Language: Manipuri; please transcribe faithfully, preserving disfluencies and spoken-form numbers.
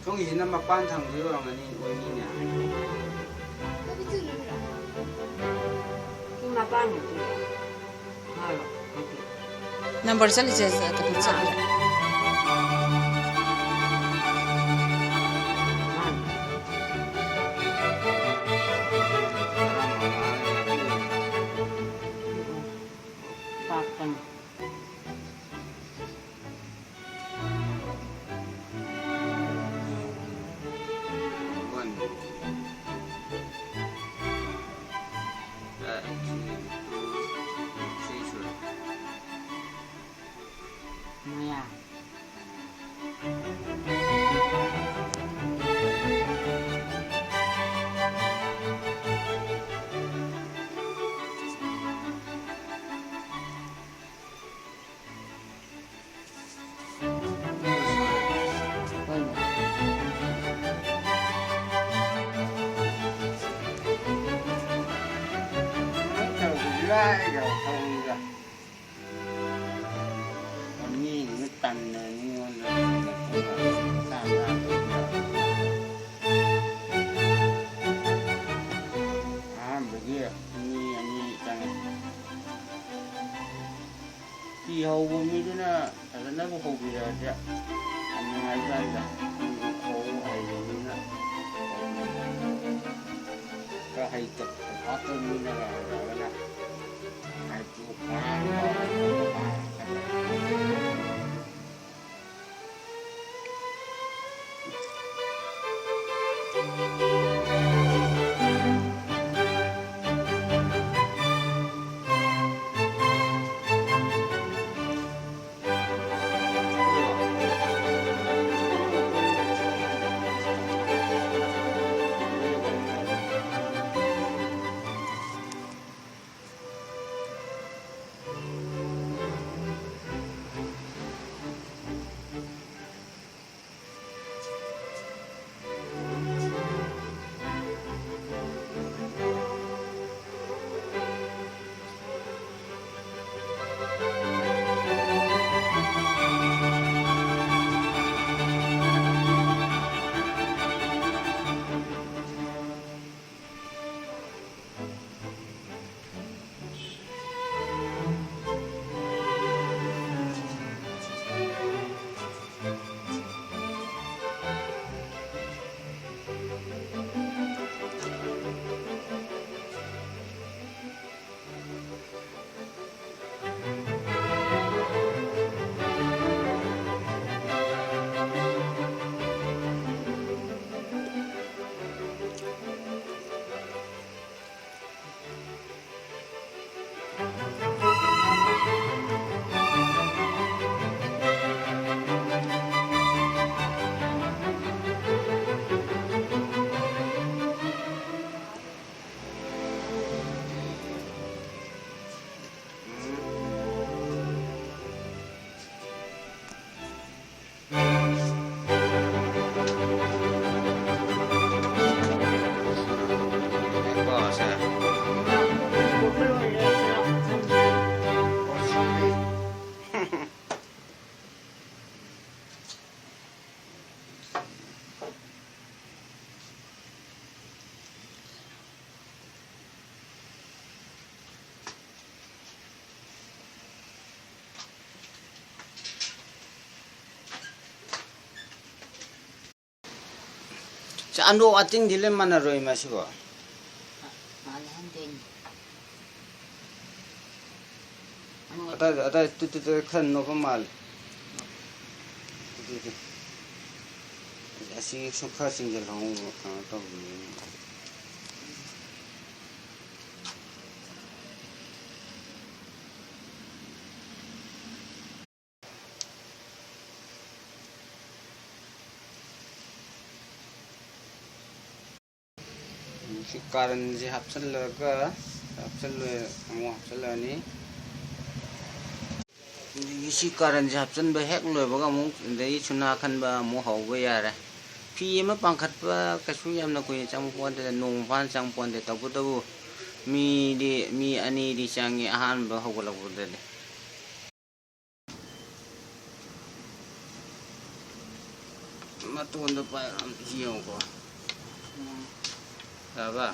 ꯁꯣꯝꯒꯤꯁꯤꯅ ꯃꯄꯥꯟ ꯊꯪꯗꯣꯏ ꯑꯣꯏꯔꯝꯒꯅꯤ, ꯑꯣꯏꯅꯤꯅꯦ꯫ ꯁꯤ ꯃꯄꯥꯟꯒꯤꯁꯤ ꯃꯥꯔꯣ? ꯅꯝꯕꯔ ꯆꯠꯂꯤꯁꯦ ꯀꯩꯅꯣ ꯆꯠꯂꯤꯔꯥ? ꯄꯥꯛꯄꯅꯤ꯫ One. ꯑ, two, three ꯁꯨꯔꯦ꯫ ꯃꯌꯥ꯫ ꯃꯤꯅ ꯇꯟꯗꯅ ꯃꯤꯉꯣꯟꯗ ꯑꯍꯥꯟꯕꯒꯤ ꯃꯤ ꯑꯅꯤ ꯆꯪꯉꯤ꯫ ꯐꯤ ꯍꯧꯕ ꯃꯤꯗꯨꯅ ꯐꯖꯅꯕꯨ ꯍꯧꯕꯤꯔꯛꯑꯗꯤ ꯌꯥꯝ ꯅꯨꯡꯉꯥꯏꯖꯥꯠꯅꯤꯗ꯫ ꯍꯧꯕ ꯍꯩꯕ ꯃꯤꯅ ꯈꯔ ꯍꯩꯇꯕ ꯐꯥꯠꯇꯕ ꯃꯤꯅ ꯍꯧꯔꯒꯅ ꯍꯩꯇꯨ ꯐꯥꯔꯒ ꯆꯥꯟꯗꯣ ꯑꯇꯤꯡꯗꯤ ꯂꯣꯏ ꯃꯥꯟꯅꯔꯣꯏ ꯃꯁꯤꯕꯣ꯫ ꯃꯥꯟꯅꯍꯟꯗꯣꯏꯅꯤ꯫ ꯑꯉꯧꯕ ꯑꯗꯥꯏ, ꯑꯗꯥꯏ, ꯇꯨ, ꯇꯨ, ꯇꯨ, ꯈꯔ ꯅꯣꯞꯄ ꯃꯥꯜꯂꯦ꯫ Two, two, two. ꯑꯁꯤ ꯁꯨꯝ ꯈꯔ ꯆꯤꯡꯁꯤꯜꯍꯧ, ꯀꯩꯅꯣ ꯇꯧꯕꯅꯤ꯫ ꯁꯤ ꯀꯥꯔꯟꯁꯦ ꯍꯥꯞꯆꯤꯜꯂꯒ, ꯍꯥꯞꯆꯤꯜꯂ-, ꯑꯃꯨꯛ ꯍꯥꯞꯆꯤꯜꯂꯅꯤ꯫ ꯑꯗꯒꯤ ꯁꯤ ꯀꯥꯔꯟꯁꯦ ꯍꯥꯞꯆꯤꯟꯕ ꯍꯦꯛ ꯂꯣꯏꯕꯒ ꯑꯃꯨꯛ, ꯑꯗꯒꯤ ꯁꯨꯅꯥ ꯈꯟꯕ ꯑꯃꯨꯛ ꯍꯧꯕ ꯌꯥꯔꯦ꯫ ꯐꯤ ꯑꯃ ꯄꯥꯡꯈꯠꯄ ꯀꯩꯁꯨ ꯌꯥꯝꯅ ꯀꯨꯏꯅ ꯆꯪꯕ ꯄꯣꯠ ꯅꯠꯇꯦꯗ, ꯅꯣꯡꯃ ꯐꯥꯅ ꯆꯪꯕ ꯄꯣꯠ ꯅꯠꯇꯦ꯫ ꯇꯧꯕꯇꯕꯨ ꯃꯤꯗꯤ, ꯃꯤ ꯑꯅꯤꯗꯤ ꯆꯪꯉꯤ ꯑꯍꯥꯟꯕ ꯍꯧꯒꯠꯂꯛꯄꯗꯗꯤ꯫ ꯃꯇꯣꯟꯗꯣ ꯄꯥꯏꯔꯣ, ꯑꯝꯇ ꯌꯦꯡꯉꯨꯀꯣ꯫ ꯎꯝ꯫ ꯌꯥꯔꯕ?